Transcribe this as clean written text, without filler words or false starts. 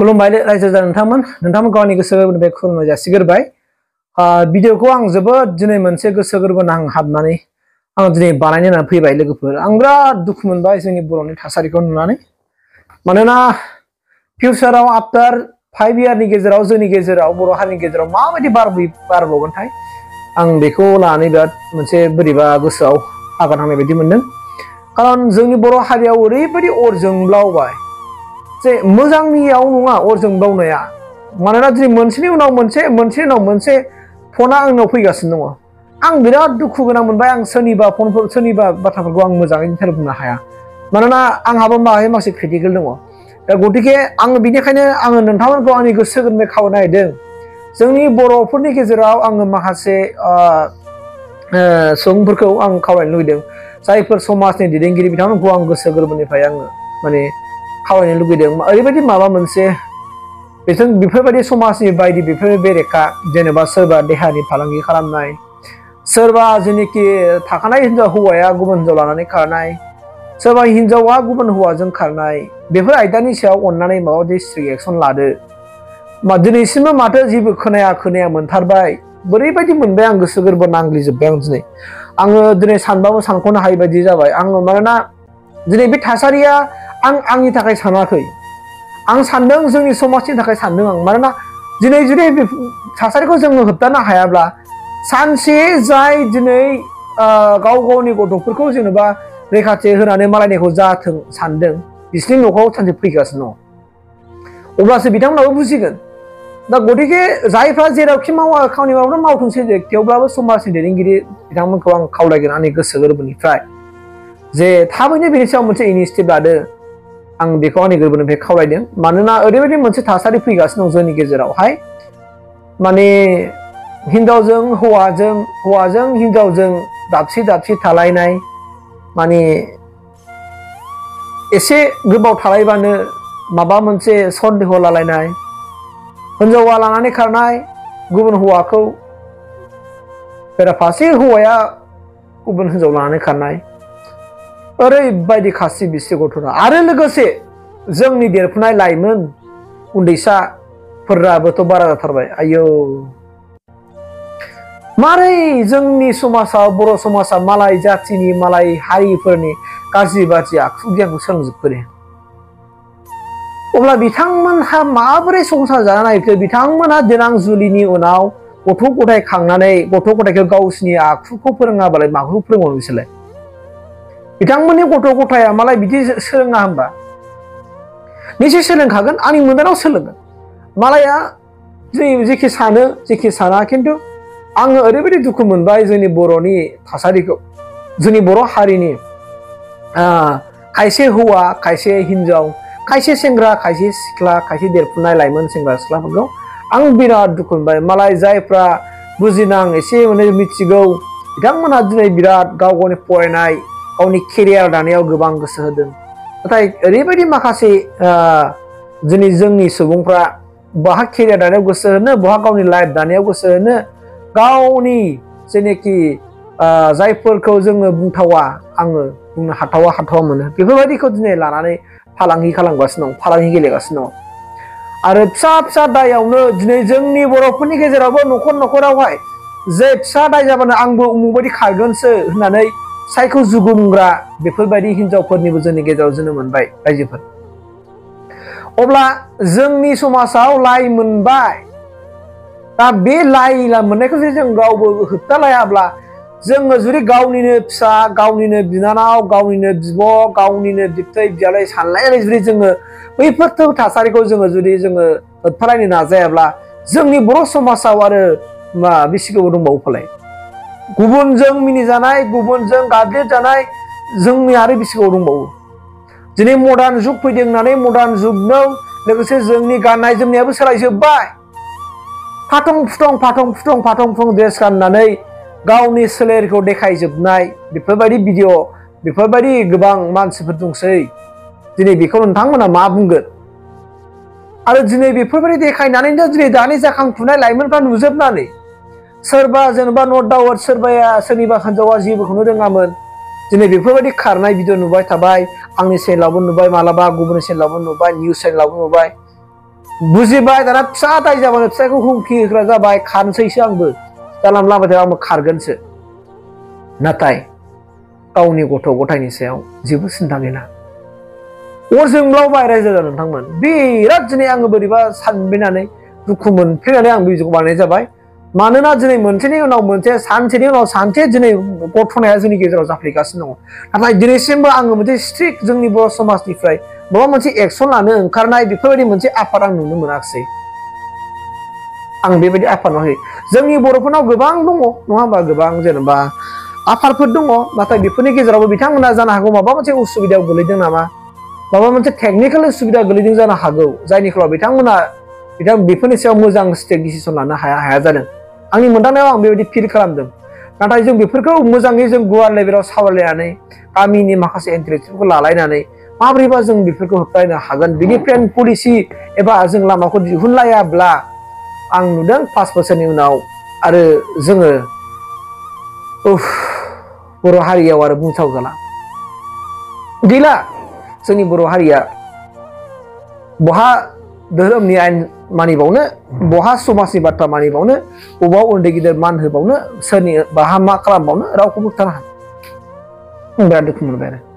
खुलुमबाय रायजो राजा नोंथांमोनखौ आंनि गोसो गोरबोनिफ्राय खुलुमनाय जासिग्रोबाय। भिडिअखौ आं जोबोद दिनै मोनसे गोसो गोरबो नांहाबनानै आं दिनै बानायनो होननानै फैबाय लोगोफोर। आं बिराद दुखु मोनबाय जोंनि बर'नि थासारिखौ नुनानै। मानोना फिउचाराव आफ्टार 5 इयारनि गेजेराव जोंनि गेजेराव बर' हारिनि गेजेराव माबायदि बारबावगोनथाय आं बेखौ लानानै बिराद मोनसे बोरैबा गोसोआव आघात नांनाय बायदि मोनदों। खारन जोंनि बर' हारियाव ओरैबायदि अर जोंब्लावबाय जे मोजांनियाव नङा अर जोंब्लावनाया। मानोना दिनै मोनसेनि उनाव मोनसे फना आंनाव फैगासिनो दङ। आं बिराद दुखु गोनां मोनबाय। आं सोरनिबा बाथ्राफोरखौ आं मोजाङै बुंनो हाया। मानोना आंहाबो माखासे क्रिटिकेल दङ। दा गतिके आङो बिनिखायनो आङो नोंथांमोनखौ आंनि गोसो गोरबोनिफ्राय खावलायनो नागिरदों। जोंनि बर'फोरनि गेजेराव आङो माखासे सुबुंफोरखौ आं खावलायनो लुबैदों। जायफोर समाजनि दैदेनगिरि बिथांमोनखौ आं गोसो गोरबोनिफ्राय आङो माने खावलायनो लुबैदों। ओरैबायदि माबा मोनसे बेफोरबायदि समाजनि बायदि बेफोर बेरेखा, जेनेबा सोरबा देहानि फालांगि खालामनाय, सोरबा जेनेखि थाखानाय हौवाया गुबुन हिनजाव लानानै खारनाय, सोरबा हिनजावा गुबुन हौवाजों खारनाय, बेफोर आयदानि सायाव अननानै माबा मोनसे स्ट्रिक्ट एक्सन लादो। दिनैसिमबो माथो जेबो खोनाया मोनथारबाय। बोरैबायदि मोनबाय आं गोसो गोरबो नांग्लिजोब्बाय आं दिनै। आङो दिनै सानबाबो सानख'नो हायि बायदि जाबाय आङो। मानोना दिनै बे थासारिया आंनि थाखाय सानाखै। आं सानदों जोंनि समाजनि थाखाय सानदों आं। मानोना दिनै जुदि बे थासारिखौ जोङो होबथानो हायाब्ला सानसे जाय दिनै गावनि गथ'फोरखौ जेनेबा रैखाथि होनानै मालायनिखौ जाथों सानदों, बिसोरनि न'खराव सानसे फैगासिनो दं। अब्लासो बिथांमोनाबो बुजिगोन। दा गतिके जायफ्रा जेरावखि मावा खामानि मावनो मावथोंसै, थेवब्लाबो समाजनि दैदेनगिरि बिथांमोनखौ आं खावलायगोन आंनि गोसो गोरबोनिफ्राय जे थाबैनो बेनि सायाव मोनसे इनिसियेटिभ लादो। आं बेखौ आंनि गोरबोनिफ्राय खावलायदों। मानोना ओरैबायदि मोनसे थासारि फैगासिनो दं जोंनि गेजेरावहाय, माने हिनजावजों हौवाजों हिनजावजों दाबसे थालायनाय, माने एसे गोबाव थालायबानो माबा मोनसे सन्देह लालायनाय, हिनजावा लानानै खारनाय गुबुन हौवाखौ, बेराफारसे हौवाया गुबुन हिनजाव लानानै खारनाय, ओरैबायदि खासि बिसि गथ'ना। आरो लोगोसे जोंनि देरफुनाय लाइमोन उन्दैसाफोराबोथ' बारा जाथारबाय। आयौ मारै जोंनि समाजाव बर' समाजा मालाय जाथिनि मालाय हारिफोरनि गाज्रि आखु गियानखौ सोलोंजोबखो दे। अब्ला बिथांमोनहा माबोरै संसार जानो नागिरखो? बिथांमोनहा देनां जुलिनि उनाव गथ' गथाय खांनानै गथ' गथायखौ गावसिनि आखुखौ फोरोङाबालाय माखौ फोरोंबावनो बिसोरलाय? बिथांमोननि गथ' गथाया मालाय बिदि सोलोङा होनबा? निश्चय सोलोंखागोन। आंनि मोनदांनायाव सोलोंगोन। मालाया जेखि साना, खिन्थु आङो ओरैबायदि दुखु मोनबाय जोंनि बर'नि थासारिखौ, जोंनि बर' हारिनि खायसे हौवा, खायसे हिनजाव, खायसे सेंग्रा, खायसे सिख्ला, खायसे देरफुनाय लाइमोन सेंग्रा सिख्लाफोरखौ आं बिराद दुखु मोनबाय। मालाय जायफ्रा बुजिनां एसे मिथिगौ बिथांमोनहा दिनै बिराद गावनि फरायनाय, गावनि केरियार दानायाव गोबां गोसो होदों। नाथाय ओरैबायदि माखासे दिनै जोंनि सुबुंफ्रा बहा केरियार दानायाव गोसो होनो, बहा गावनि लाइफ दानायाव गोसो होनो, गावनि जेनेखि जायफोरखौ जोङो आङो बुंनो हाथावा मोनो, बेफोरबायदिखौ दिनै लानानै फालांगि खालामगासिनो दं, फालांगि गेलेगासिनो दं। आरो फिसा दायावनो दिनै जोंनि बर'फोरनि गेजेरावबो न'खरावहाय जे फिसा दाय जाबानो आंबो उमुक बायदि खारगोनसो होननानै सायख' जुगुमग्रा बेफोरबायदि हिनजावफोरनिबो जोंनि गेजेराव जोनोम मोनबाय रायजोफोर। अब्ला जोंनि समाजाव लाइ मोनबाय। दा बे लाइ मोननायखौ जुदि जों गावबो होबथालायाब्ला, जोङो जुदि गावनिनो फिसा, गावनिनो बिनानाव, गावनिनो बिब', गावनिनो बिबथै बियादै सानलायनानै जुदि जोङो बैफोर थासारिखौ जोङो होबथालायनो नाजायाब्ला, जोंनि बर' समाजाव आरो बेसे गोबाव दंबावो फालाय? गुबुनजों मिनिजानाय, गुबुनजों गाग्लोबजानाय जोंनि आरो बेसे गोबाव दंबावो? दिनै मडार्न जुग फैदों होननानै मडार्न जुगजों लोगोसे जोंनि गाननाय जोमनायाबो सोलायजोब्बाय। फाथं फुथं ड्रेस गाननानै गावनि सोलेरखौ देखायजोबनाय बेफोरबायदि भिडिअ, बेफोरबायदि गोबां मानसिफोर दंसै। दिनै बेखौ नोंथांमोना मा बुंगोन? आरो दिनै बेफोरबायदि देखायनानैनो दिनै दानि जाखांफुनाय लाइमोनफ्रा नुजोबनानै सोरबा जेनेबा नट दाउट, सोरनिबा हिनजावा जेबोखौनो रोङामोन, दिनै बेफोरबायदि खारनाय भिडिअ नुबाय थाबाय। आंनि चेनेलावबो नुबाय, मालाबा गुबुननि चेनेलावबो नुबाय, निउस चेनेलावबो नुबाय। बुजिबाय दाना फिसा दाय जाबानो फिसाखौ हुमखि होग्रा जाबाय खानसैसो आंबो जानला मोनला आंबो खारगोनसो नाथाय गावनि गथ' गथायनि सायाव जेबो सिन्था गैला अर जोंब्लावबाय रायजो राजा नोंथांमोन बिराद दिनै आङो बोरैबा सानब्रेनानै दुखु मोनफ्लेनानै आं भिडिअखौ बानायनाय जाबाय मानोना दिनै मोनसेनि उनाव मोनसे सानसेनि उनाव सानसे दिनै घटनाया जोंनि गेजेराव जाफ्लेगासिनो दङ नाथाय दिनैसिमबो आङो मोनसे स्ट्रिक्ट जोंनि बर' समाजनिफ्राय माबा मोनसे एक्सन लानो ओंखारनाय बेफोरबायदि मोनसे आफाद आं नुनो मोनाखिसै आं बेबायदि आफाद नुवाखै जोंनि बर'फोरनाव गोबां दङ नङा होमबा गोबां जेनेबा आफादफोर दङ नाथाय बेफोरनि गेजेरावबो बिथांमोना जानो हागौ माबा मोनसे उसुबिदायाव गोलैदों नामा माबा मोनसे टेकनिकेल उसुबिदा गोलैदों जानो हागौ जायनि खालाव बिथांमोना बेफोरनि सायाव मोजां स्टेप डिसिसन लानो हाया जादों आंनि मोनदांनायाव आं बेबायदि फिल खालामदों नाथाय जों बेफोरखौ मोजाङै जों गुवार लेभेलाव सावरायलायनानै गामिनि माखासे इन्टारेक्टिभखौ लालायनानै माबोरैबा जों बेफोरखौ होबथानो हागोन बिनि प्लेन पलिसि एबा जों लामाखौ दिहुनलायाब्ला आं नुदों 5 बोसोरनि उनाव आरो जोङो बर' हारियाव आरो बुंथाव जाला गैला जोंनि बर' हारिया बहा धोरोमनि आयेन मानिबावनो बहा समाजनि बाथ्रा मानिबावनो बबाव उन्दै गिदिर मान होबावनो सोरनि बाहा मा खालामबावनो रावखौबो होबथानो हाया बिराद दुखु मोनबाय आरो